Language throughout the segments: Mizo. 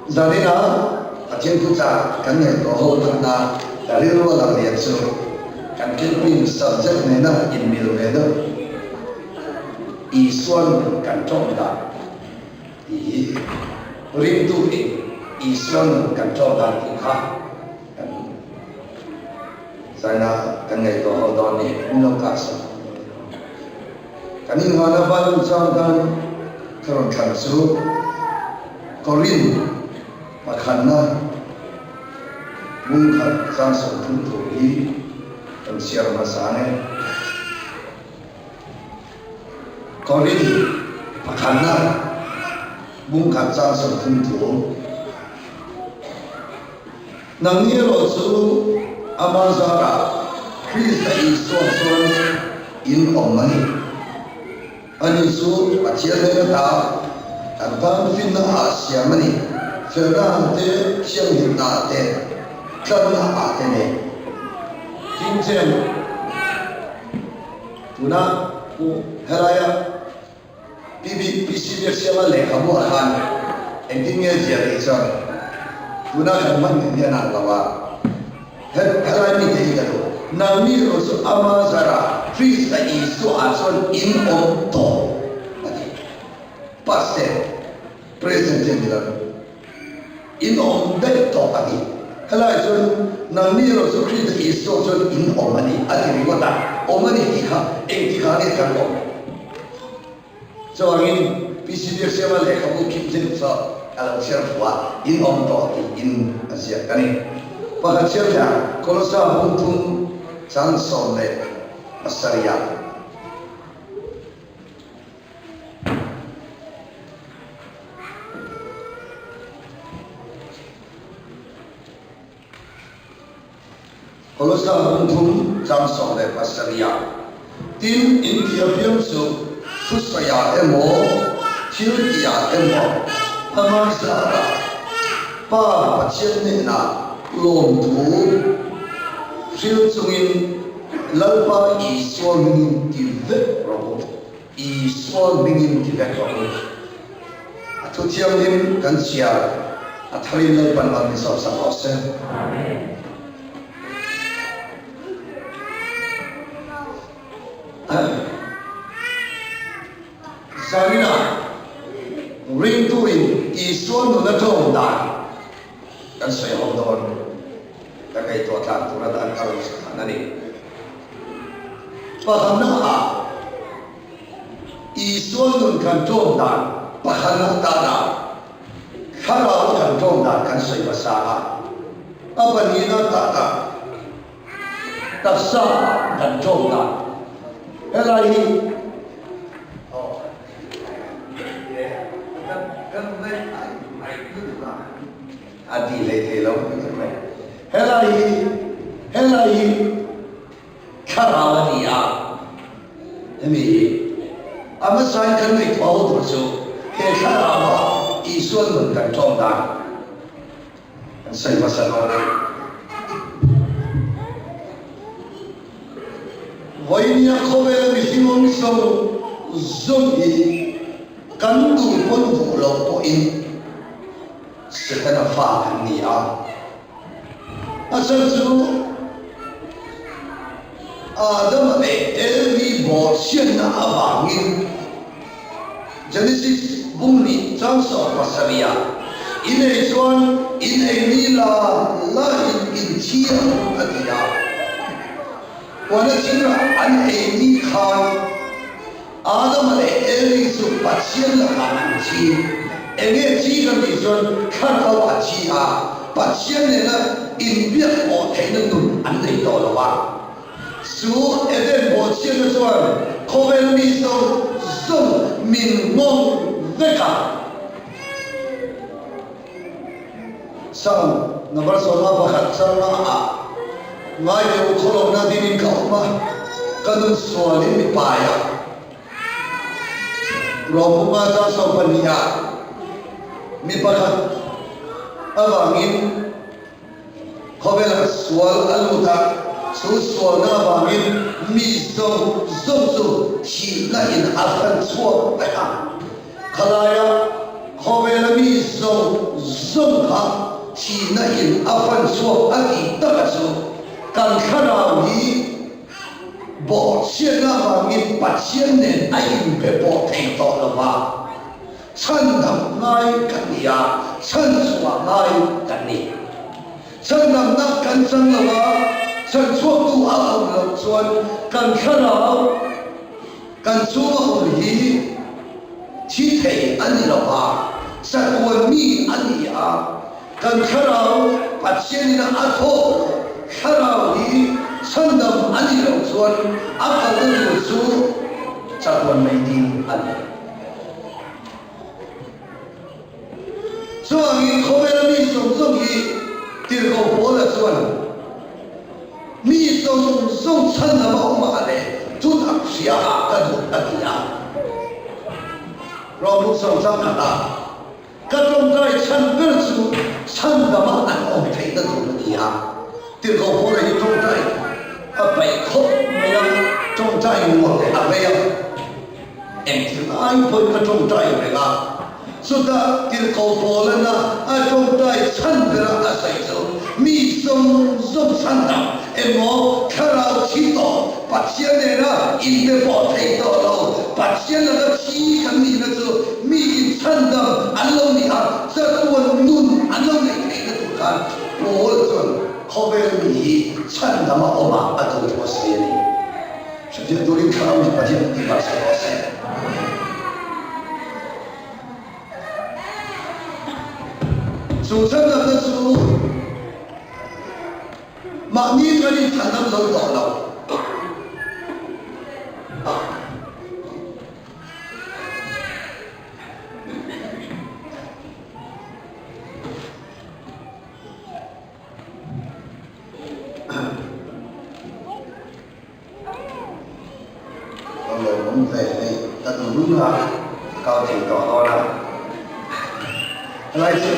Zanina Pathian thuchah kan ngaihtuah ho tana ka rilru a lang lian chu kan camping subject nena inmil ve deuh Isuan kan ṭawng dan tih hi ringtu in Isua nun kan ṭawng dan tih kha kan zaina kan ngaihtuah ho dawn ni min lo kah sak. Kan inngahna Bible chang tan ka rawn thlan chu Korin pakhatna bungkhat chang 30 tur hi kan chhiar hmasa ang e. Korin pakhatna bungkhat chang 30 tur. Nangni erawh chu ama zarah Krista Isua chuan in awm a ni. Ani chu Pathian hnena ta kan tan finna ah siam a ni, felna ah te, thianghlimna ah te, tlanna ah te nen. King James tuna pu helaia PB, PC Biaksiama lehkhabu ah khan engtin nge ziah tih chuan tuna kan hman nen hian a ang lo a, helai mite hi ka duh. Nangni erawh chu ama zarah Krista Isua ah chuan in awm tawh a ti. Past tense, present tense ni lo. In awm daih tawh a ti. Helai chuan nangni erawh chu Krista Isua chuan in awm a ni a ti ringawt a, awm a ni tih kha engtikah nge kan awm? Chuvangin PC Biaksiama lehkhabu Kim Jin chu a lo chhiar fuh a, in awm tawh tiin a ziak a ni. Pakhat chhiar leh a, Kolosa bung thum chang 17 ah. Kolosa bung thum chang 17 ah, Tin, in ti apiang chu thusawiah emaw, thil tihah emaw, ama zarah Pa Pathian hnenah lawmthu hril chungin Lalpa Isua hmingin ti vek rawh u. Isua hmingin ti vek rawh u. A thu thianghlim kan chhiar a tharin Lalpan mal min sawp sak rawh se. Zaninah ringtuin Isua nun a ṭawng dan kan sawi ho dawn. Ka ngaihtuah tlan tur atan ka rawn chhan a ni. Pakhatna ah Isua nun kan ṭawng dan pakhatna tana thlarau kan ṭawng dan kan sawi hmasa a, a pahnihna taka taksa kan ṭawng dan helai hi A ti hlei thei lo ka ti mai. Helai hi, helai hi thlarau a ni a, hemi hi a hmasain kan ngaihtuah ho tur chu he thlarau ah Isua nun kan tlawm dan kan sawi hmasa dawn a ni. Vawinia khawvela mihring awm zawng zawng hi kan duh pawn duh loh pawhin Setana fa kan ni a, a chhan chu Adama leh Evi bawhchhiatna avangin Genesis bung hnih chang 70 ah in ei chuan in ei ni la la in inthi ang a ti a, huana thingah an ei ni khan Adama leh Evi chu Pathian lakah an thi. Enge thi kan tih chuan thlarau a thi a, Pathian nena inbiak pawh theihna nun an nei tawh lo a. Chu Eden bawhchhiatna chuan khawvel mi zawng zawng min nghawng vek a. Psalm number 51 changa ah Ngaideu khawlawmna dingin ka awm a, ka nun sualin mi pai a. Rawhmunga chang 12 ah mi pakhat avangin khawvelah sual a lut a, chu sualna avangin mi zawng zawng chu thihna in a hran chhuak vek a. Khalaia. Khawvela mi zawng zawng kha thihna in a fan chhuak a tih taka chu kan thlarau hi bawhchhiatna avangin Pathian nen a inbe pawh thei tawh lo va, chhandam ngai kan ni a, chhanchhuah ngai kan ni. Chhandamna kan chang lo a, chhanchhuaktu a awm loh chuan kan thlarau kan chhunga awm hi thi thei a ni lo a, chatuan mi a ni a, kan thlarau Pathianin a thawk loh thlarau hi chhandam a nih loh chuan a kalna tur chu chatuan mai ding a ni. Chuvangin khawvela mi zawng zawng hi tirhkoh Paula chuan mi zawng zawng chhandam a awm a leh thutak hria ah ka duh a ti a. Rawng buk zawng chang khat a ka tawngtai chhan ber chu chhandama an awm theihna tur a ni a. Tirhkoh Paula hi tawngtai a paih khawp mai a, tawngtai nuam a vei a. Engthil ai pawhin ka tawngtai reng a, chutah tirhkoh Paulana a tawngtai chhan bera a sawi chu mi zawng zawng chhan dang emaw thlarau thi tawh Pathian nena inbe pawh thei tawh lo, Pathian laka thi kan nihna chu mi in chhan dang an lo ni a, chatuan nun an lo neih theihna tur khan Paul chuan khawvel mi hi chhan dama awmah a duh thu a sawi a ni. Hriatfiah turin Thlarau in Pathian tih hmasa rawh se. Chu chhandamna chu mahni kan inchhandam zo tawh lo. Ka lawmawm ve hei, ka duh run a, ka kal thei tawh dawn a. Helai chu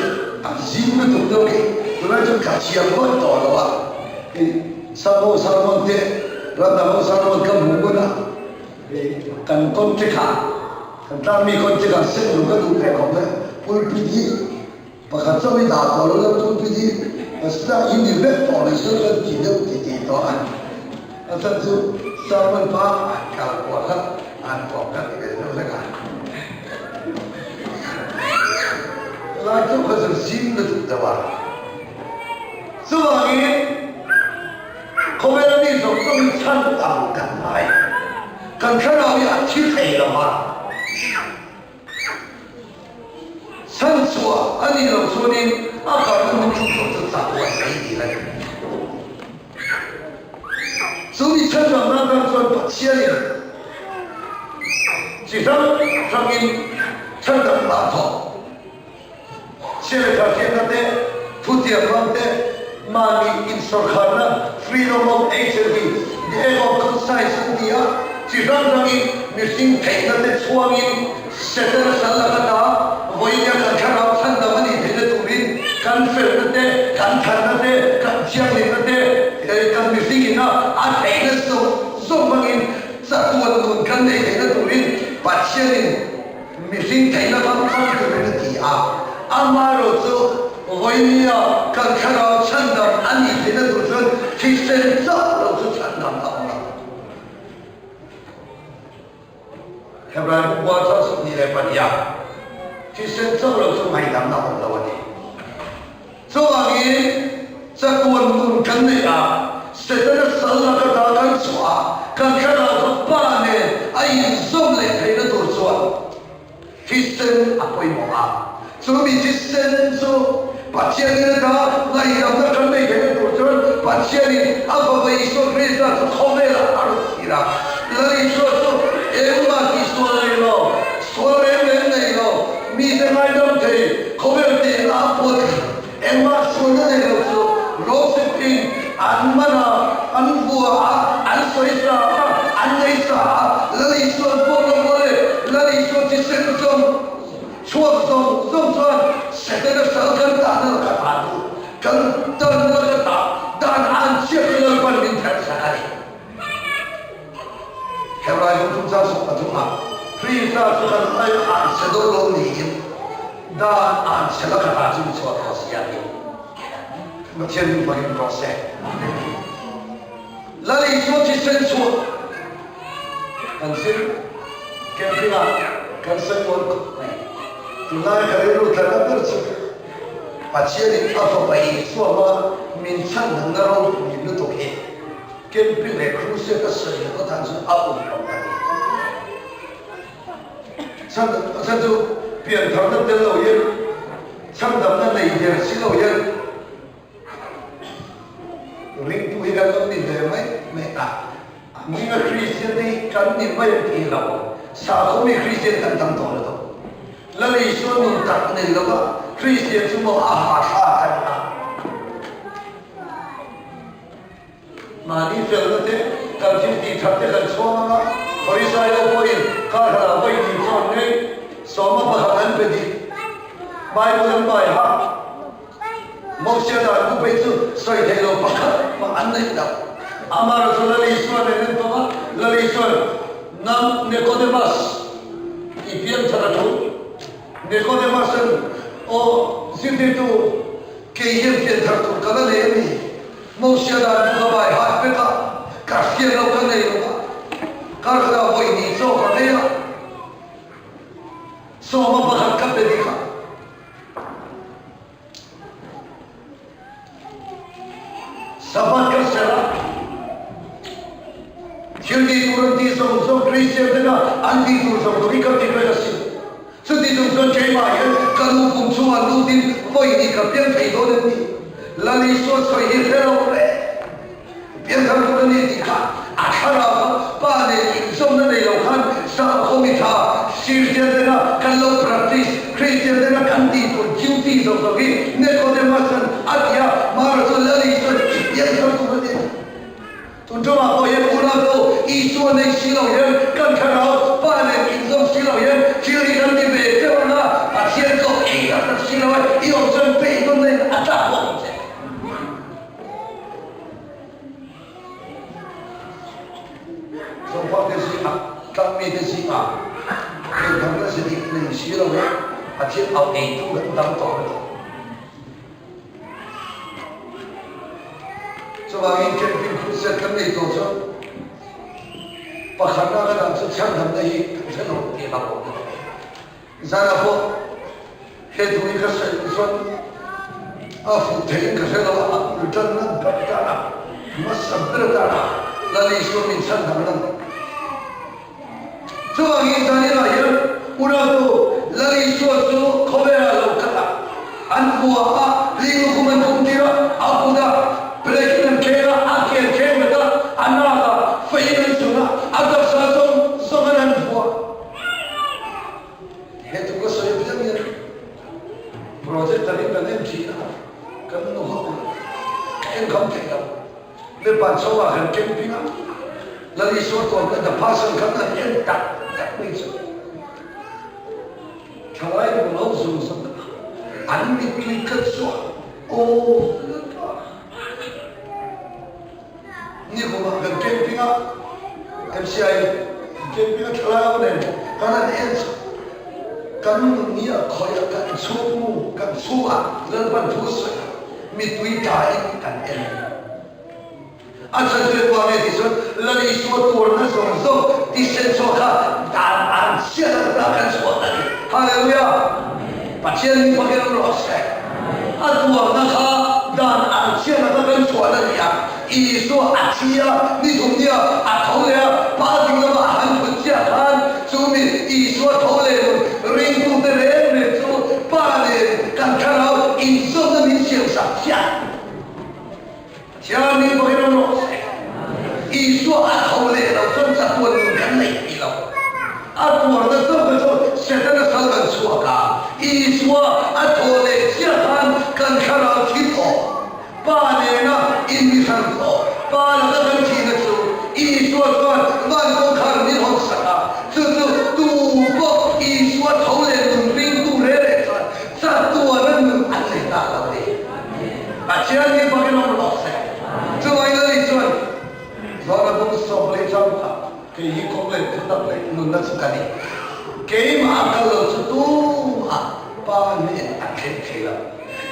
a zim lutuk deuh khi, tunlai chu ka thiam ngawt tawh lo a, hei Salmo sermon te, Ramdang ho sermon ka hmuh ngun a, hei kan contract ah, kan tlangmi contract ah seng lu ka duh ve khawp mai, pulpit hi Pakhat chauh i dah tawh lo la pulpit hi pastor i ni vek tawh lo chu kan ti deuh ti ti tawh a. A chhan chu sermon pa an kal kual kha an kawm kha ti ve deuh hlek a. Helai chauh kha chu zim lutuk deuh a. Chuvangin khawvel mi zawng zawng hi chhan ang kan ngai. Kan thlarau hi a thi thei lo a. Chhanchhuah a nih loh chuanin a kalna hmun thum tawh chu chak uai mai dil a ni. Chu mi chhandamna atan chuan Pathianin chi hrang hrangin chhandamna a thawk. Chhiat hriatna te, thutiam ram te, mahni insawrkharna, freedom of agency, the act of conscience an ti a, chi hrang hrangin mihring theihna te chhuangin Setana sal laka ta vawinia kan thlarau chhandam a nih theihna turin kan felna te, kan thanna te, kan thianghlimna te, kan mihringina a theihna zawng zawng hmangin chatuan nun kan neih theihna turin Pathianin Mihring theihna ram thlang turin a ti a, amaherawh chu vawinia kan thlarau chhandam a nih theihna tur chuan thisen chauh lo chu chhandam a awm lo. Hebrai bukua chuan 22 thisen chauh lo chu ngaihdamna a awm lo a ti. Chuvangin chatuan nun kan neih a, Setana sal laka ta kan chhuah a, kan thlarau kha Pa nen a inzawm leh theihna tur chuan thisen a pawimawh a. Chu mi thisen chu Pathianin a ta ngaihdamna kan neih theihna tur chuan Pathianin a Fapa Isua Krista chu khawvelah a rawn thlir a. Lal Isua chu engmah tihsual nei lo, sual reng reng nei lo, Mite ngaidam thei khawvel tihna a pawt engmah sualna nei lo chu Rosepin an man a, an vua a, an sawi sa a, an nei sa a, Lal Isuan pawh lo maw le, Lal Isua thisen zawng chhuak zawng zawng chuan Setana sal kan tahna laka tah duh, kan tanna laka tah dan an chiah chu Lalpan min pherh sak a ni. Hebrai ho chungchang 13 ah Krista chu kan ai a an che dawn lo niin. Dan an chhe la khat ah cun chuah tawh si a ti. Pathian min fakin rawh seh. Lal Isua thisen chuah kan zir camping ah kan sawi tawn khawp mai. Tunlai ka rilru tla ber chu Pathian in a fapa Isua hmanga min chhanhna ropui lutuk hi camping leh crusade a sawi loh atan chuan a awm lo a ni. Chhan chhan chu piantharna tel lo hian chhandamna nei der si lo hian ringtu hi kan lo ni ve mai mai a. Ninga Kristian te hi kan ni mai ang tih lo. Sakhaw mi Kristian kan tam tawh lutuk. Lal Isua nun tak nei lova Kristian chu maw a hahthlak a ni a. Mahni felna te, kan thil tih that te kan chhuang ang a, Pharisai ho pawhin kar khatah vawi hnih chuan ngei sawma pakhat an pe dik. Bible an bai ha. Mosia dan bu phei chu sawi theih lo pakhat mah an neih loh. Amaherawh chu Lal Isua nen an tawng a, Lal Isua'n Nang Nicodemus i piangthar a thu. Nicodemus-a'n Aw, zirtirtu, kei hian pianthar tur ka la nei a mi? Mosia dan chu ka bai hat vek a, ka hriat lo ka nei lo va, kar khatah vawi hnih chaw ka nei a, sawma pakhat ka pe dik a. Sabbath ka serh a, thil tih tur an tih zawng zawng Kristian te kha an tih tur zawng zawng hi ka ti vek asin. Chuti chung chuan keimah hian ka nu kum chungah lutin vawi hnih ka piang thei dawn em ni? Lal Isua sawi hi hre lo reng. Piangthar tur a ni tih kha a thlarau kha pa nen inzawmna nei lo khan sakhaw mi tha Sirtian tena kan lo practice, Kristian tena kan tih tur duty zawk zawk hi Nicodemus-a'n a ti a, Mara chu Lal Isua'n i piangthar tur a ni. Tun ṭawngah pawh hian unau ho Isua nei si lo hian kan thlarau Pa nen inzawm si lo hian thil hi kan ti ve teuh ang a, Pathian zawk ei tak tak si lo e, i awm chuan peih dawn na in a tlak bawk ang che. Zofa te zingah, tlangmi te zingah theihtharna zidik nei si lo e, Pathian au eitu kan tam tawh lutuk. Chuvangin camping crusade kan nei tawh chuan pakhatna ka dah chu chhandamna hi kan hre lo tih hlauh awm lutuk. Zanah pawh he thu hi ka sawi loh chuan a fuh theihin ka hre lo a, a bul tanna ber tana hmasa ber tana Lal Isua min chhandamna ni. Chuvangin zaninah hian unautu Lal Isua chu khawvelah lo kal a, an hua a, ling lukhum an khum tir a, a kut a, breaking an kheng a, a ke an kheng vet a, a nak a, feiin an chhun a, a taksa zawng zawng an han hua. He thu ka sawi apiang hian projector in kan en thin a, kan nu ho ka en kham thei lo. Le Panchho ah kan camping a, Lal Isua tuam kha The Passion khan an en tak tak mai chu. Thalai bu lo zung zung a, an mittui kha chuan aw Lalpa. Nikum ah kan camping a, MCI camping a thalai ho nen kan han en chu kan nun hi a khawih a, kan chhungmu, kan chhungah Lalpan thu sawi a. Mittui tla in kan en. A chhan chu engvang nge tih chuan Lal Isua tuarna zawng zawng thisen chhuah kha dan an chhiat a ta kan chhuah a ni. Hallelujah! Pathian min fakin awm rawh se. A tuarna kha dan an chhiat a ta kan chhuah a ni a. Isua a thi a, ni thum nia a tho leh a, Pa ding lama a han thut chiah khan chu mi Isua tho leh nun ringtute reng reng chu Pa nen kan thlarau inzawmna min siamsak chiah. Thianghlim pawhin awm rawh se. Isua a tho leh lo chuan chatuan nun kan nei thei lo. A tuarna zawk kha chu Setana sal kan chhuak a, Isua a tho leh chiah khan kan thlarau thi tawh. Pa nena inmihran tawh, Pa laka kan thihna chu Isua chuan van kawngkhar min hawn sak a, chu chu tu pawh Isua tho leh nun ringtu reh reh chuan chatuana nun an nei ta lo a ni. Pathian hi fakin awm rawh se. Chuvangin Lali chuan Zawna bung sawm leh chang kha kei hi kawng leh thutak leh nunna chu ka ni. Keimah a kal lo chu tumah Pa hnenah. thleng thei lo.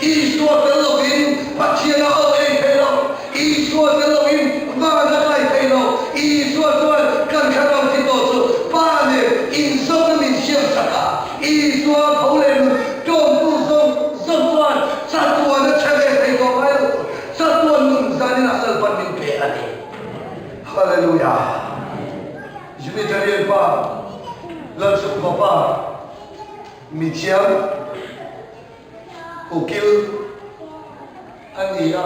Isua tel lovin Pathian a au ei thei lo. Isua tel lovin van a kai thei lo. Isua chuan kan thlarau thi tawh chu Pa nen inzawmna min siam sak a. Isua tho leh nun tlawmtu zawng zawng chuan chatuan a che ve thei tawh ngai lo tur chatuan nun zaninah Lalpan min pe a ni. Hallelujah! Unitarian pa, Lalchhungkaw pa, mithiam, Ukil a ni a,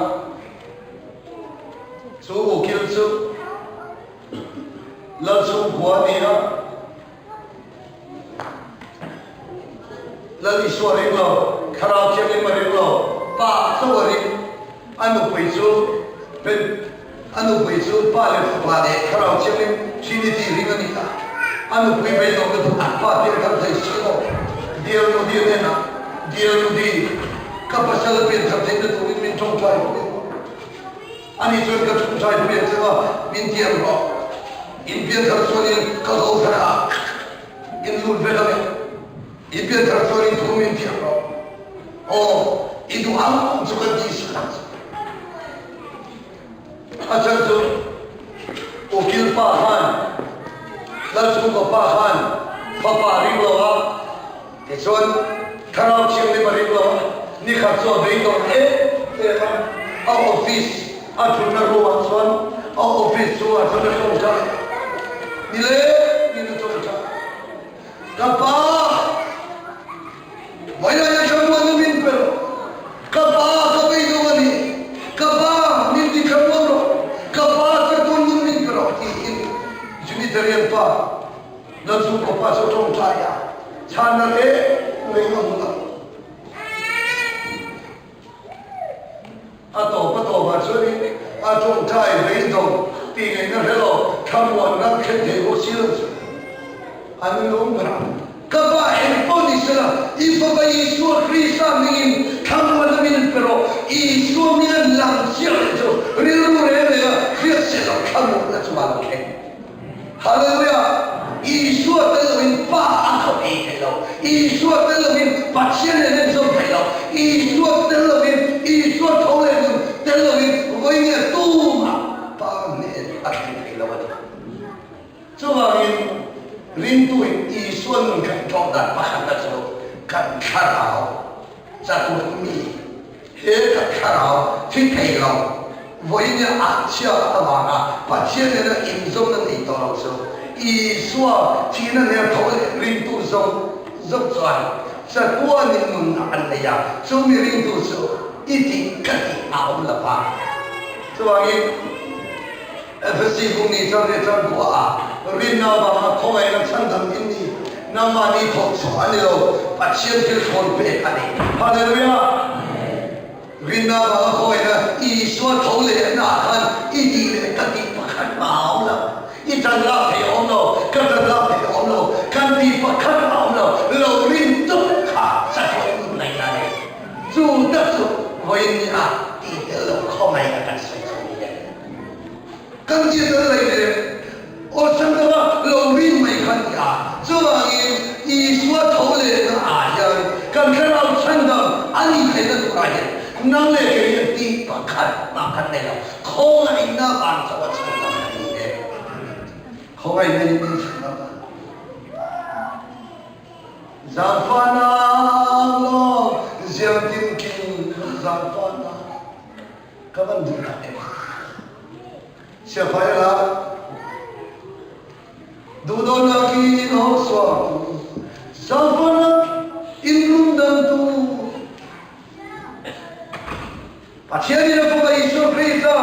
chu ukil chu Lalchhungkua a ni a, Lal Isua ring lo, Thlarau Thianghlim a ring lo, Pa chauh a ring, a nupui chu Pen a nupui chu Pa leh Fapa leh Thlarau Thianghlim Trinity ring a ni a, a nupui beidawhna chu an pa pian thar thei si lo. Dear Modi a hnenah, Dear Modi, ka pasal a pian thar theihna turin min tawngtai pui rawh. Ani chuan ka tawngtai pui ang che a, min tiam rawh. In pian thar chuanin ka zo thar a, in lut vek ang e. I pian thar chuanin thu min tiam rawh. Aw, i duh ang chu kan tih sak ang che. A chhan chu ukil pa khan, Lalchhungkaw pa khan fapa a ring lo a, tichuan Thlarau Thianghlim a ring lo a, nikhat chu a beidawng em em a, a office a thutna room ah chuan a office chungah chuan a tawngtai nileng in a tawngtai. Ka pa! Vawilaia thlamuanna min pe rawh. Ka pa ka beidawng a ni. Ka pa min ti thlamuan rawh. Ka pa chatuan nun min pe rawh tiin Unitarian pa Lalchhungkaw pa chu a tawngtai a, chhanna reng reng a hmu lo. A tawp a tawpah chuanin a tawngtai beidawng tih ngaihna hre lo, thlamuanna thlen thei bawk si lo chu an lung ber a. Ka Pa eng pawh ni sela, i Fapa Isua Krista hmingin thlamuanna min pe rawh. Isua hming an lang chiah leh chu rilru reng reng a hriat se lo thlamuanna chu a lo thleng. Hallelujah! Isua tel loin Pa a kho ei thei lo. Isua tel loin Pathian nen an zawm thei lo. Isua tel loin, Isua tho leh nun tel loin vawinia tumah Pa hnen a thleng thei lo a ni. Chuvangin ringtuin Isua nun kan tlawh dan pakhatna chu kan thlarau chatuan mi He ka thlarau thi thei lo, vawiin a chhiat avanga Pathian nena inzawmna nei tawh lo chu Isua thihna ner tho leh ringtu zawng zawng chuan chatuanin nunna an nei a, chumi ringtu chu i tih ka tih a awm lo va. Chuvangin Efesi bung ni chuan ri chuan buah a, rinna avanga khawngaihna chhandam in ni, nangmahni thawh chhuah a ni lo, Pathian thil thawn pek a ni. Hallelujah! Rinna avanga khawngaihna Isua tho lehna ah khan i tih leh ka tih pakhat mah a awm lo. I tan lak theih a awm lo, ka tan lak theih a awm lo, kan tih pakhat mah a awm lo, lo rin tawp kha chatuan nun ngaihna a ni. Chu tak chu vawiin ni ah tih tel lo khawngaihna kan sawi chu a ni e. Kan ti tel lei leh awlsam deuha lo rin mai kha ni a. Chuvangin Isua tho lehna ah hian kan thlarau chhandam a nih theihna turah hian nang leh kei hian tih pakhat mah kan nei lo. Khawngaihna vang chauha chhandam a ni e. Khawngaihna in min chhandam a. Zangfahnak lawng ziangtinking zangfahnak. Ka van duh tak em. Siafai la duhdawtnak in a hawk suaktu, zaangfahnak in rundangtu, Pathian in a Fapa Isua Krista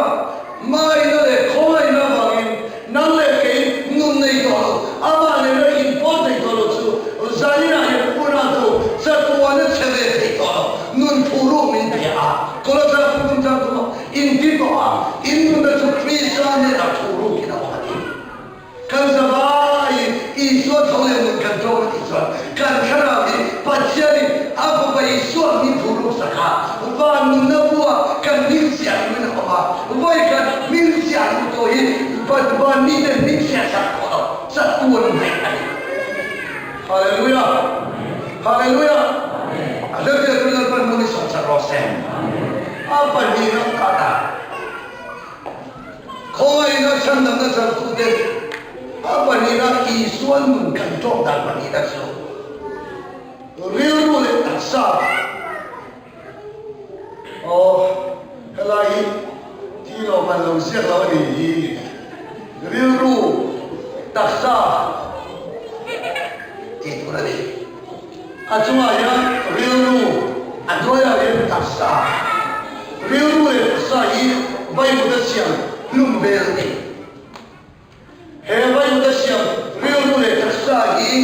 hmaina leh khawngaihna avangin nang leh kei nun nei tawh lo, amah nena inpawl thei tawh lo chu zaninah hian unautu chatuan a che ve thei tawh lo, nun phuruk min pe a. Kolosa thuthlung chang thuma inti tawh a, in nunna chu Krista hnenah thurukin a awm a ti. Kan zavaiin Isua tho leh nun kan tlawm a tih chuan kan thlarau hi Pathianin a Fapa Isua hming thuruk sak a, van nunna bua kan hming chiah luin a awm a, vawi khat hming chiah luh tawh hi van miten hming chhiat sak tawh lo, chatuan hnaih a ni. Hallelujah! Hallelujah! A hlemte chu Lalpan hmun i sawm sak rawh se. A pahnihna kata khawngaihna chhandamna changtute a pahnihna Isua nun kan tawk dan pahnihna chu rilru leh taksa Aw, helai hi thi lo man lo ziak lo a nih hi. Rilru, taksa tih tur a ni. A chungah hian rilru, a hnuaiah hian taksa. Rilru leh taksa hi Bible-a siam hlum vel a ni. He Bible-a siam rilru leh taksa hi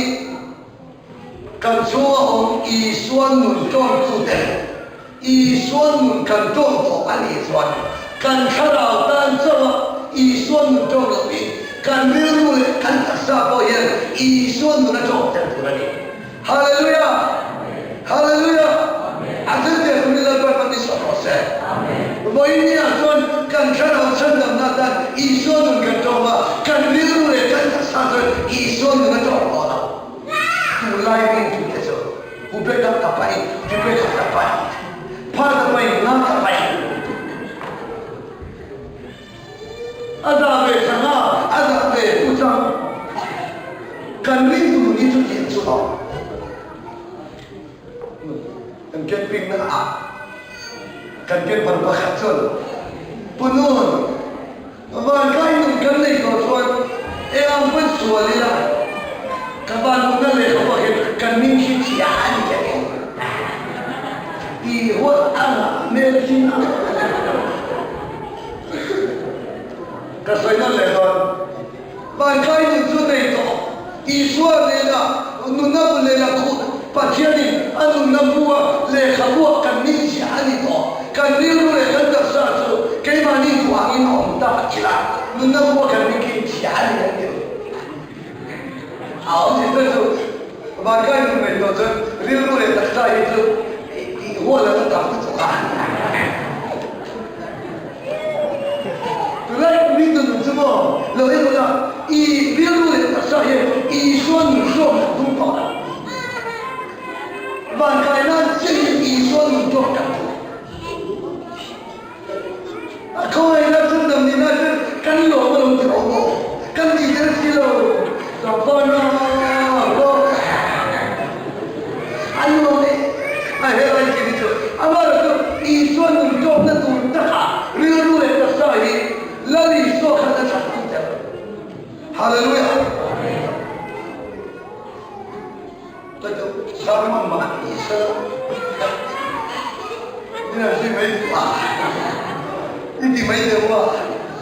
kan chhunga awm Isua nun tawngtute, Isua nun kan tawng tawh a nih chuan kan thlarau tan chauha Isua nun tawng lohin kan rilru leh kan taksa pawh hian Isua nun a tawng tel tur a ni. Hallelujah! Hallelujah! A thiltih turin Lalpa kan ni sawt rawh se. Vawiin ah chuan kan thlarau chhandamna atan Isua nun kan tawng a, kan rilru leh kan taksa chuan Isua nun a tawng tawh lo. Tunlai ringtute chu Hubei dak ta paih, Hubei khat ta paih, Phar ta paih, Nga ta paih. A dah ve sangha, a dah ve tuchang. Kan ringtu ni chu tiang chu lo. Kan camping na ah kan camper pakhat chuan Pu Nun, vankai nun kan nei tawh chuan eng ang pawn sual ila ka van nuna lehkha pawh hian kan min khi chhia a ni teh em? Ti huat ang ah hmel thin ang. Ka sawi nawn leh dawn. Vankai nun chu nei tawh Isua nena nunna bu leh lakhuh Pathianin a nunna bua lehkhabua kan nih ziah a ni tawh. Kan rilru leh kan taksa chu keimahni duh angin a awm tak a chila nunna bua kan nih khi ziah a ni kan ti lo. A awm zir chu Vankai nun nei tawh chuan rilru leh taksa hi chu tih hual a la tam lutuk a. Tunlai mi nun chu maw lo en ula, i rilru leh taksa hian Isua nun hrawm kan tum tawh lo. Van kai nan chiah hian Isua nun tawk kan tum. A khawngaihna chhandam ni lai chuan kan lawm alawm ti lo maw? Kan ti tel si lo. Tlangvalna pawh an lawm e. A helai chi hi chu amaherawhchu Isua nun tawkna tur takah rilru leh taksa hi Lal Isua khan a chak tu tel. Hallelujah! Ka chu sermon mah ni se min an zui mai duh a, i ti mai deuh a,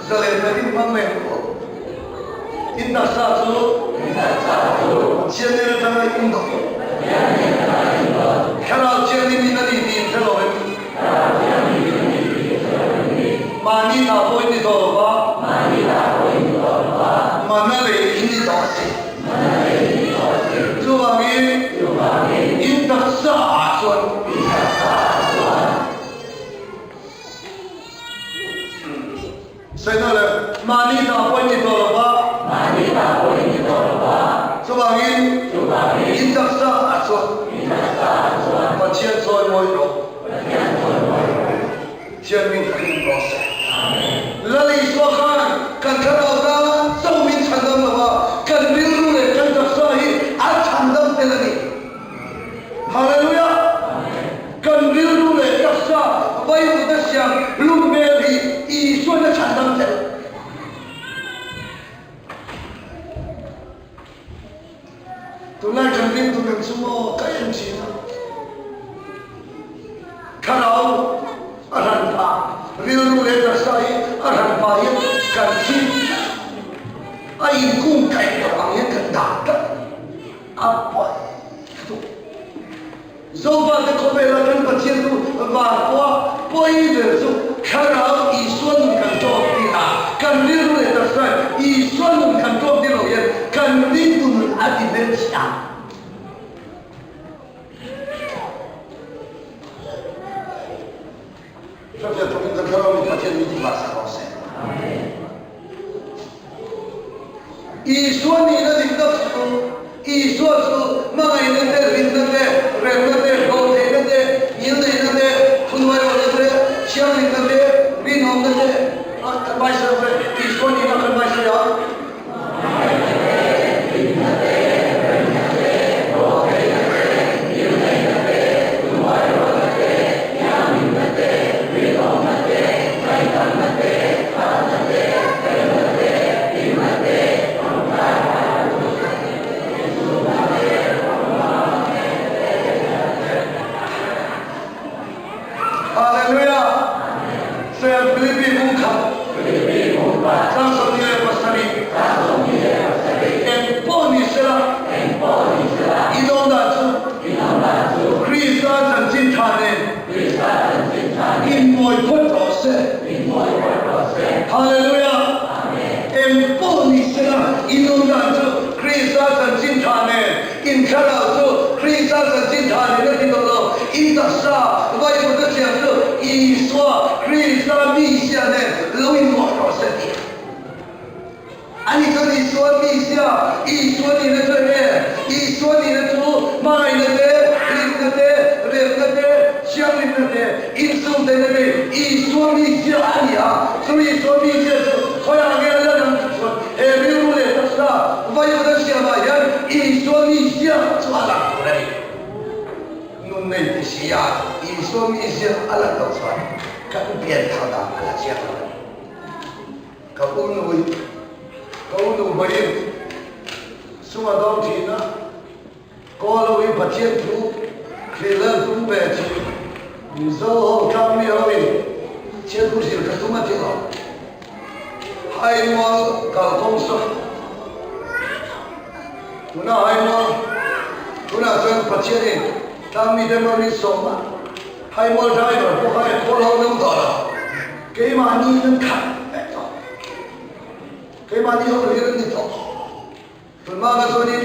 zalen takin hmang mai ang aw. In taksa chu Pathian nen atanga i um dawh. Thlarau Thianghlim in a ni tih in hre lo em? Mahni ta pawh in ni tawh lo va. Mana lei in ni tawh a si. Chuvangin in taksa ah chuan Sawi le, mahni ta pawh in ni tawh lo va. Mahni ta pawh in ni tawh lo va. Chuvangin, chuvangin, in taksa ah chuan, in taksa ah chuan, Pathian chawi mawi rawh. Pathian chawi mawi rawh. Thian min hrim rawh se. Amen. Lal Isua khan kan thlarau tan chauh min chhandam lo va, kan rilru leh kan taksa hi a chhandam tel a ni. Hallelujah! Kan rilru leh taksa vaivut a siam lum hmel hi Isua'n a chhandam tel. Tunlai kan ringtu kan chu maw ka en thin a, thlarau a hran phah, rilru leh taksa hi a hran phah hian kan thi a inkung kaih loh ang hian kan dah tlat. A pawi lutuk. Zofate khawvela kan Pathian chu van pawha pawi ber chu Thlarau Isua nun kan tawk tih a, kan rilru leh taksa Isua nun kan tawk tih loh hian kan ringtu nun a ti hmelchhia. Hriatfiah turin kan Thlarau in Pathian min tihvar sak rawh se. Isua nihna dik tak chu Isua chu hmangaihna te, hlimna te, remna te, hlawhtheihna te, vai sawi ang le? Isua nihna kan vai sawi ang. Hallelujah! Sawi Philippi bung khat. Chang 27. Eng pawh ni sela. I dawn dan chu. Krista chanchin tha nen. Inmawi phawt rawh se. Hallelujah! Eng pawh ni sela i dawn dan chu Krista chanchin tha nen. In thlarau chu Krista chanchin tha nen a ti tawh lo. In taksa vaivut a siam chu Isua Krista mizia nen lo inmawh rawh se tih a ni. Chuan Isua mizia, Isua nihna chu enge? Isua nihna chu hmangaihna te, hlimna te, remna te, thianghlimna te, insumteihna te Isua mizia a ni a. Chu Isua mizia chu khawiah nge a lan ang tih chuan he rilru leh taksa vaivut a siamah hian Isua mizia chu a lang tur a ni. Nun nei ti si a, Isua mizia a lan loh chuan kan pian thar dan a la chiang lo a ni. Ka u nui, ka u nu vawiin sum a dawng thin a, kaw lo in Pathian thu hrilh a tum ve thin. Mizo ho tlangmi ho in Pathian thu hrilh ka tum a ti lo. Haimual kalkawng sawi. Tuna Haimual, tunah chuan Pathianin tlangmite mawrin sawm a, Haimual driver pawh kha enkawl ho lo tawh lo. Keimahni nan khat vek tawh. Keimahni ho hlir an ni tawh. Tunhma kha chuanin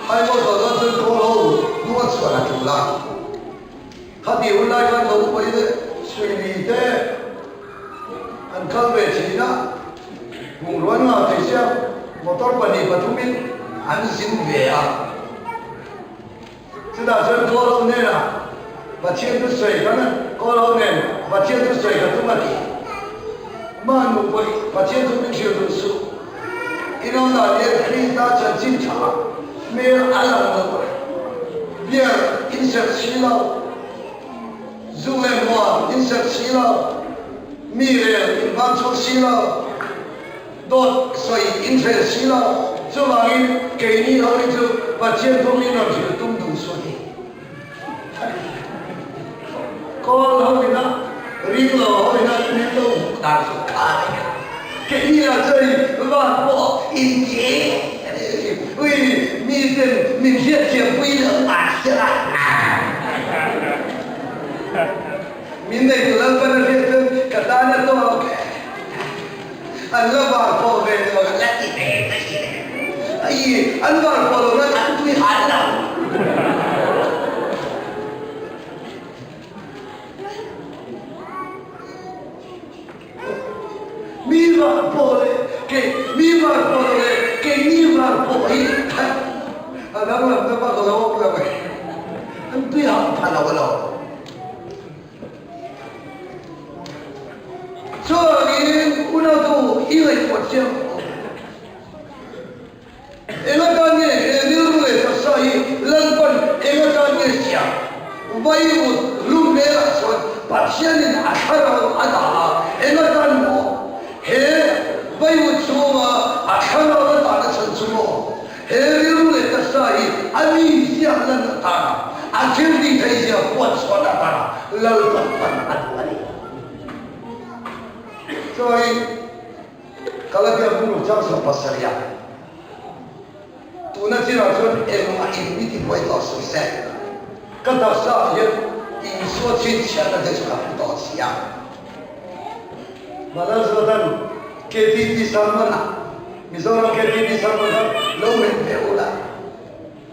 Haimual tawh dawn chuan kawl ho hnung a chhuan a tul a. Khati hun lai khan ka upa hi te suili te an kal ve thin a, bungrua an ngah thei sia motor pahnih pathumin an zin ve a. Chutah chuan kawl ho hnenah Pathian thu sawi kha kawl ho nen Pathian thu sawi kha tum a ti. Mah nupui Pathian thu min hrilh duh suh. I lo dan hian Krista chanchin tha hmel a lang lo a, beer in serh si lo, zu leh muan in serh si lo, mi rel in van chhuak si lo, dawt sawi in hrel si lo, chuvangin keini ho hi chu Pathian thu min rawn hrilh tum duh suh a ti. Kawl ho ina ring lo ho ina min lo hmuh dan chu kha a ni a. Keini lah chuan in van pawh in ti em ui mi ten min hriatthiam pui lo mah se la. Min nei tu Lalpan a hriat chuan ka tan a tawk an la van pawh ve lo an la ti ve mai ai an van pawh lo nan an tui han lo. Mi van pawh leh kei mi van pawh lo leh kei mi van pawh hi a danglam na bak a lo awm lo mai an tui hah pha lo a lo. Chuanin unautu i ngaihtuah chiang ang. Eng atan nge he rilru leh taksa hi Lalpan eng atan nge siam? Vaivut hlum hmelah chuan Pathianin a thlarau a dah a, eng atan maw he vaivut chhunga a thlarau a dahna chhan chu maw? He rilru leh taksa hi a mizia lan atana, a thil tih theihzia puanchhuahna atana Lalpan hman a duh a ni. Chuanin Galatia bung chang 17 ah tuna chinah chuan engmah in mi tibuai tawh suh se, ka taksa ah hian Isua chhinchhiahna te chu ka hmu tawh si a. Malazawtan KTP sermon ah Mizoram KTP sermon kha lo men ve ula.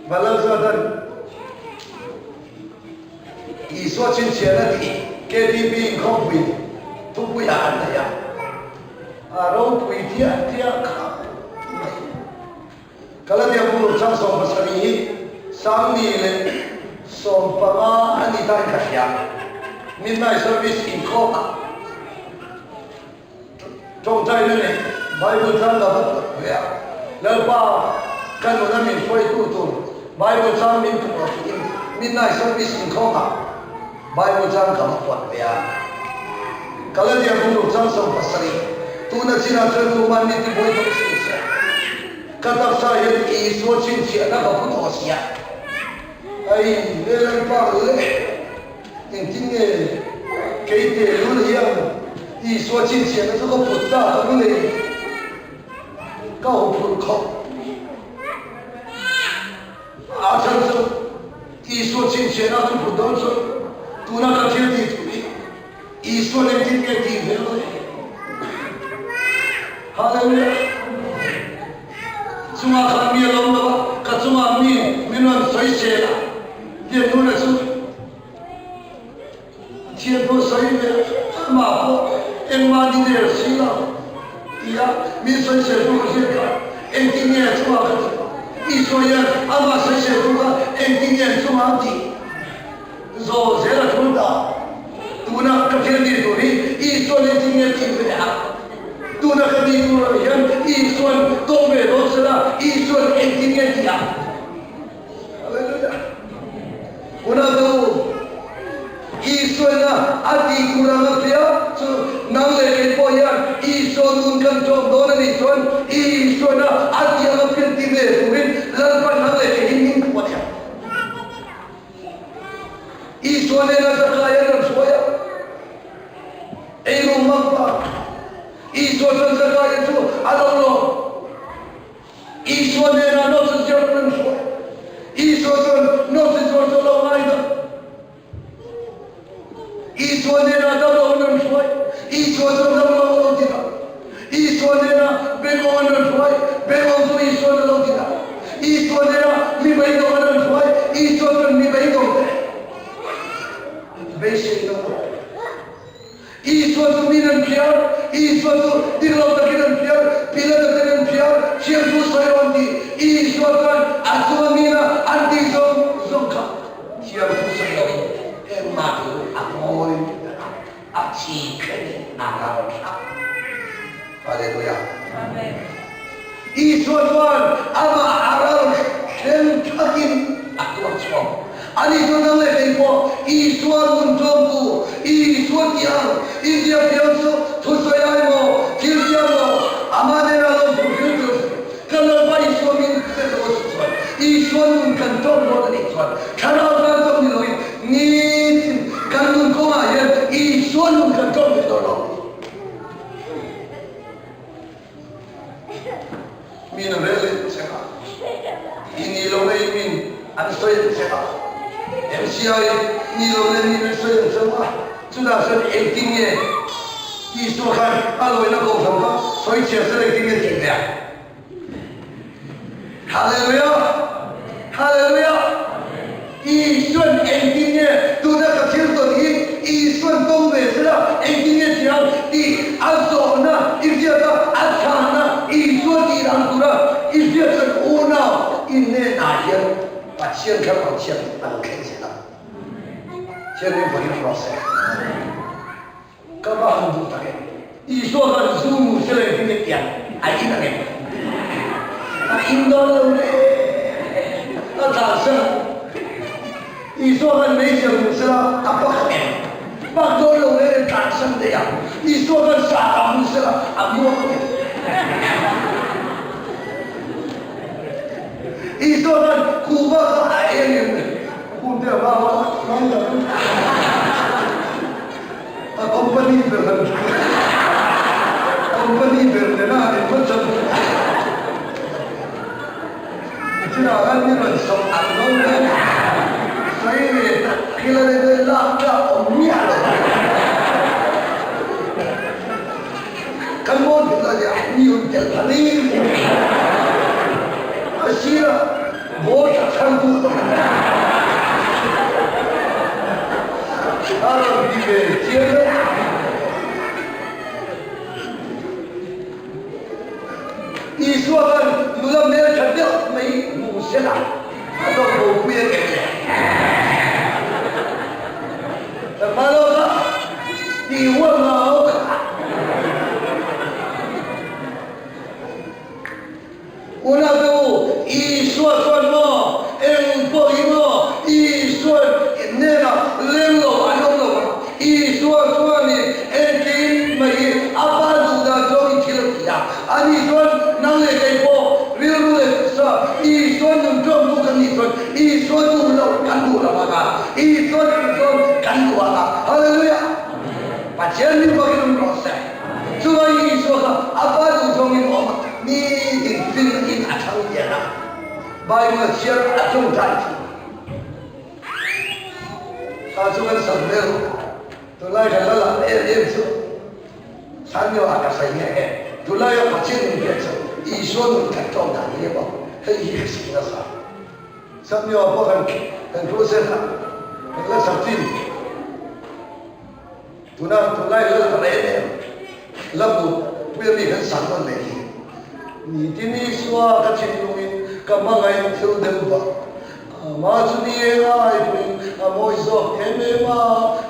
Malazawtan Isua chhinchhiahna tih KTP inkhawmpui thupui ah an nei a, a ropui diah diah kha mai. Galatia bung chang 17 hi 2015 a ni tain ka hria. Midnight service inkhawm ah. Tawngtaina nen Bible chang ka va pawt ve a, Lalpa ka nuna min hruaitu tur Bible chang min pawh lo tiin Midnight Service inkhawmah Bible chang ka va pawt ve a. Kaladia bungruk chang 70, tuna chinah chuan tuman min tibuai tawh si se. Ka taksa hian Isua chhinchhiahna ka pu tawh sia. Ai, he Lalpa leh engtin nge kei tehlul hian Isua chhinchhiahna chu ka put ta ka nu nei ka huphurh khawp. A chhan chu Isua chhinchhiahna chu put dawn chuan tuna ka thil tih tur hi Isuan engtin nge tih ve le? Hallelujah! Chungah khan mi a lawm lo a, ka chungah mi min rawn sawi sel a, tiang nuna chu Pathian pawh sawi ve a, amah pawh engmah ni der si lo tia min sawi sel tu ka hriat kha engtin nge a chungah ka tih? Isua hian amah sawi sel tu kha engtin nge an chungah a tih? Zawh zel a tul ta. Tuna ka thil tih tur hi Isuan engtin nge tih ve a? Tuna ka tih tur ah hian Isuan tawng ve dawn sela Isuan engtin nge tih a? Hallelujah! Unau te u, Isuan a a tih tur ang a hria chu nang leh kei pawh hian Isua nun kan ṭawm dawn a nih chuan Isuan a a tih ang a hriat ti ve turin Lalpan nang leh kei hi min phuah thei ang. Isua nena Zakaia an rawn hruai a, eiru hmang pa Isua chuan Zakaia chu a lo lawm. Isua nena nawhchi zuar an rawn hruai. Isua chuan nawhchi zuar chu a lo ngaidam. Isua nena damlo an rawn hruai. Isua chuan damlo a lo ti dah. Isua nena bengawng an rawn hruai. Bengawng chu Isuan a lo ti dah. Isua nena mi beidawng an rawn hruai. Isua chuan mi beidawng te beisei lo a. Isua chu min an phiar. Isua chu dik lo takin an phiar. Pilata ten an phiar. Thiamthu sawi rawh an ti. Isua chuan a chunga mina an tih zawng zawng kha thiamthu sawi loin engmah chu a ngawi ta a. A chi thlengin a ral thlah. Hallelujah. Amen. Isua chuan amah a ral thleng thakin a tuar chhuak. Ani chu nang leh kei pawh Isua nun tlawmtu, Isua tih ang, India piang chu thusawi ai maw, thil siam maw, amah nena lo hmu hrim tur chu kan Lalpa Isua min pe tawh a si chuan Isua nun kan tlawm dawn a nih chuan thlarau tan chauh ni loin Nitin kan nun kawngah hian Isua nun kan tlawm ve dawn lo. Min an rel leh chek a, i ni lo leh min an sawi ang chek a, MCI ni lo leh min an sawi ang cheu a, chutah chuan engtin nge Isua khan a lawina kohhran kha sawi chhiar sela engtin nge tih ve ang? Hallelujah! Hallelujah! Isuan engtin nge tuna ka thil tawn hi Isuan tawng ve sela engtin nge ti ang tih a zawhna i hriat a, a chhana Isua tih dan tura i hriat chuan unau i hnenah hian Pathian thlarau thianghlim a lo thleng zel ang. Thianghlim vawiin rawh se. Ka va han duh tak em? Isua khan zu nu sela engtin nge tiang a in ang em? A in dawn lo le, a tlansan ang. Isua khan meizial nu sela a pak ang em? Pak dawn lo le, a tlansan daih ang. Isua khan sahkam nu sela a muak ang em? Isua khan kuhva kha a ei ang em? Kungte a va va mai tak ang. A company ber han company ber nena an inphat chat Nichinah khan mi rawn sawm ang lo nen sawi ve tak thil a ni daih lak tlak awm miah lo Kan mawn dik lo nia mi hun tel pha ni A sirah vote a chhan duh lo. A rawn ti ve chiang deuh. Isua khan nula hmel tha deuh mai hmu sela a dawt bopui a keng leh. Ka hma lawk a, tih huam ngau kha. Isua chuanin engkim mai hi a Pa duh dan zawngin thil a ti a. Ani chuan nang leh kei pawh rilru leh taksa Isua nun ṭawmtu kan nih chuan Isua duh loh kan duh lo ang a, Isua duh zawng kan duh ang a. Hallelujah! Pathian min bakin awm rawh se. Chuvangin Isua kha a Pa duh zawngin awm a, nitin finna in a thang lian a, Bible a chhiar a ṭawngṭai thin. Kha chu kan sam deuh, tunlai kan la lah em em chu Sanyo ah ka sawi nghe nghe. Tunlai a Pathian min biak chu Isua nun kan tlawm dan hi emaw hei hi ka sawi nasa. Sanyo ah pawh kan kan crusade ah kan la sak thin. Tuna tunlai la lah em em la bu pui ami kan sak nawn leh hi. Nitin Isua ka thinlungin ka hmangaih thil deuh vak. Amah chu ni e ngai pawhin a mawi zawk em em a,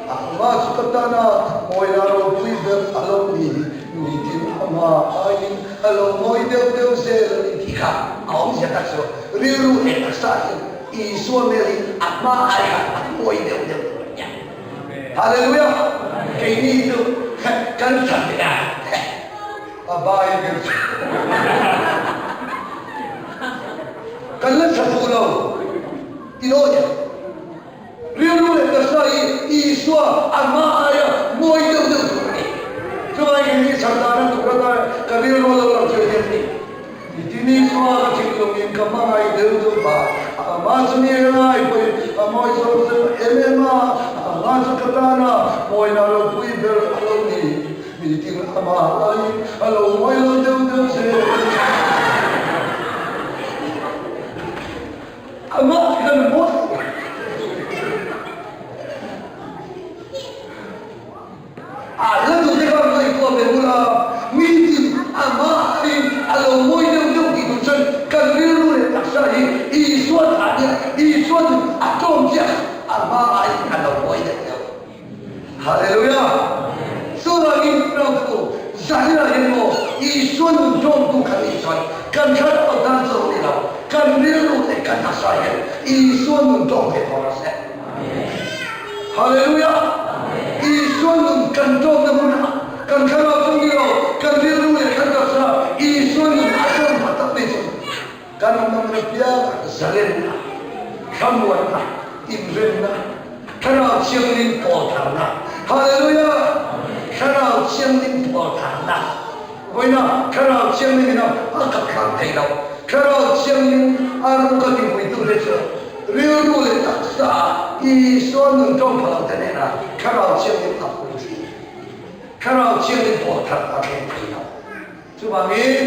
amah chu ka tan a mawi la ropui ber a lo ni. Nitin amah aiin a lo mawi deuh deuh zel a ni tih kha a awmzia tak chu rilru leh taksa hian Isua hmel hi a hma ai khan a mawi deuh deuh tur a nia. Hallelujah! Keini chu kan that leh a, a bai ber chu kan la tha duh lo i lo nia. Rilru leh taksa hi Isua a hma aia mawi deuh deuh tur a ni. Chuvangin keini chhandana tur atan ka rilru a lo lang thei hian a ni. Nitin Isua ka thinlungin ka hmangaih deuh deuh va, amah chu ni ngai pawhin a mawi zawk zawk em em a, amah chu ka tana mawina ropui ber a lo ni. Nitin amah aiin a lo mawi lo deuh deuh zel. Amah hian a mawi. A hla duhte kha an ngaihtuah ve bul a, mitin amah in a lo mawi deuh deuh tih tur chuan kan rilru leh taksa hi Isua thah nia, Isua chu a tlawm chiah a hma aiin a lo mawi deuh deuh. Hallelujah! Chuvangin Tlawmtu Zahira hian maw Isua nun tlawmtu kan nih chuan kan thlarau dan zawk ni lo, kan rilru leh kan taksa hian Isua nun tlawm ve tawh rawh se. Hallelujah! Isua nun kan tlawmna hmunah kan thlarau chu ni lo, kan rilru leh kan taksa Isua nun a tlawm tak tak mai chu kan awmna piangah zalenna, thlamuanna, inremna, Thlarau Thianghlim pawltharna. Hallelujah! Thlarau Thianghlim pawltharna. Vawiina Thlarau Thianghlim ina a kap hlang thei lo. Thlarau Thianghlim a rawng ka tihpuitute chu rilru leh taksa ah Isua nun ṭawng pha lo te hnenah Thlarau Thianghlim a pui thin. Thlarau Thianghlim pawh thar a thleng thei lo. Chuvangin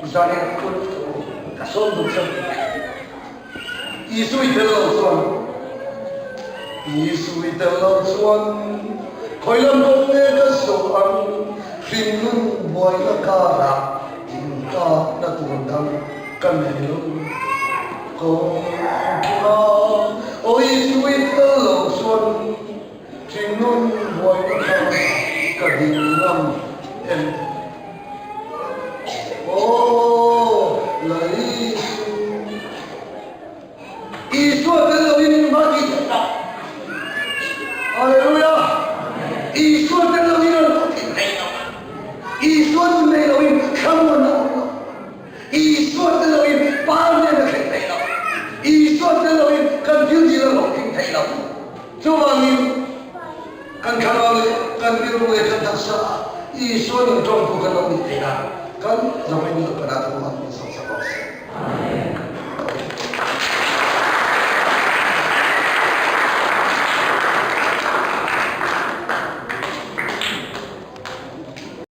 zanin kut chu ka sawm duh chauh tih. Isua i tel lo chuan, Isua i tel lo chuan khawi lam kawng nge ka zawh ang? Hringnun buaina karah inkahna tur dang ka nei lo. Kawng kima aw Isua i tel lo chuan hringnun buaina karah ka ding ngam em? Aw la Isu, Isua tel loin engmah tih theih tak. Hallelujah! Isua tel loin a lo tih theih lo. Isua nun nei loin thlamuan a awm lo. Isua tel loin Pa hnen a thlen theih lo. Isua tel loin kan thil dil a hlawhtling theih lo. Chuvangin kan thlarau leh kan rilru leh kan taksa ah Isua nun tawngtu kan lo nih theih nan kan zawmin Lalpana thu an min sawmsak rawh se.